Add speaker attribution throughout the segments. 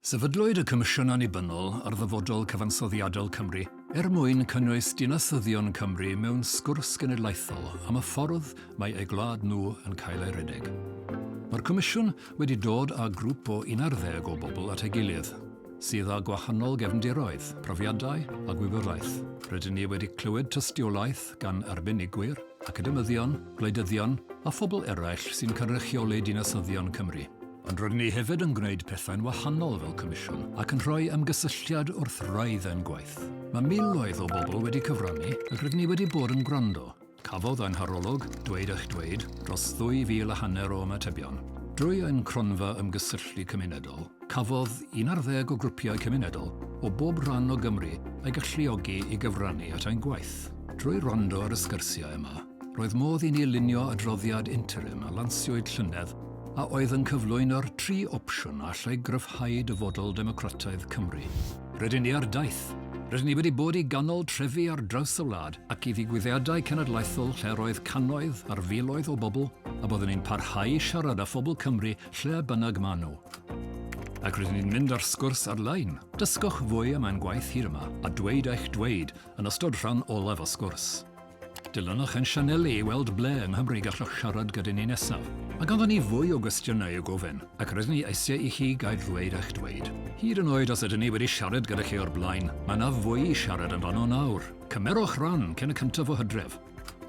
Speaker 1: Sefydlwyd y Comisiwn Annibynnol ar Ddyfodol Cyfansoddiadol Cymru er mwyn cynnwys dinasyddion Cymru mewn sgwrs genedlaethol am y ffordd mae eu gwlad nhw yn cael ei redeg. Mae'r Comisiwn wedi dod â grŵp o unarddeg o bobl at ei gilydd, sydd â gwahanol gefndiroedd, profiadau a gwybodaeth. Rydyn ni wedi clywed tystiolaeth gan arbenigwyr, academyddion, gwleidyddion a phobl eraill sy'n cynrychioli dinasyddion Cymru. Ond rydyn ni hefyd yn gwneud pethau'n wahanol fel Comisiwn ac yn rhoi ymgysylltiad wrth wraidd ein gwaith. Mae miloedd o bobl wedi cyfrannu ac rydyn ni wedi bod yn gwrando. Cafodd ein harolwg, Dweud Eich Dweud, dros ddwy fil a hanner o ymatebion. Drwy ein cronfa ymgysylltu cymunedol, cafodd un ar ddeg o grwpiau cymunedol o bob rhan o Gymru eu galluogi i gyfrannu at ein gwaith. Drwy wrando ar y sgyrsiau yma, roedd modd i ni lunio adroddiad interim a lansiwyd llynedd a oedd yn cyflwyno'r tri opsiwn a allai gryfhau dyfodol democrataidd Cymru. Rydyn ni ar daith. Rydyn ni wedi bod i ganol trefi ar draws y wlad ac i ddigwyddiadau cenedlaethol lle roedd cannoedd ar filoedd o bobl a byddwn ni'n parhau i siarad â phobl Cymru lle bynnag maen nhw. Ac rydyn ni'n mynd ar sgwrs ar-lein. Dysgwch fwy am ein gwaith hyd yma a dweud eich dweud yn ystod rhan olaf y sgwrs. Dilynwch ein sianeli i weld ble yng Nghymru gallwch siarad gyda ni nesaf. Mae ganddon ni fwy o gwestiynau i'w gofyn, ac rydyn ni eisiau i chi gael ddweud eich dweud. Hyd yn oed os ydyn ni wedi siarad gyda chi o'r blaen, mae yna fwy i siarad amdano nawr. Cymerwch ran cyn y cyntaf o Hydref.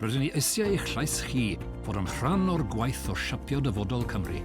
Speaker 1: Rydyn ni eisiau i'ch llais chi fod yn rhan o'r gwaith o siapio dyfodol Cymru.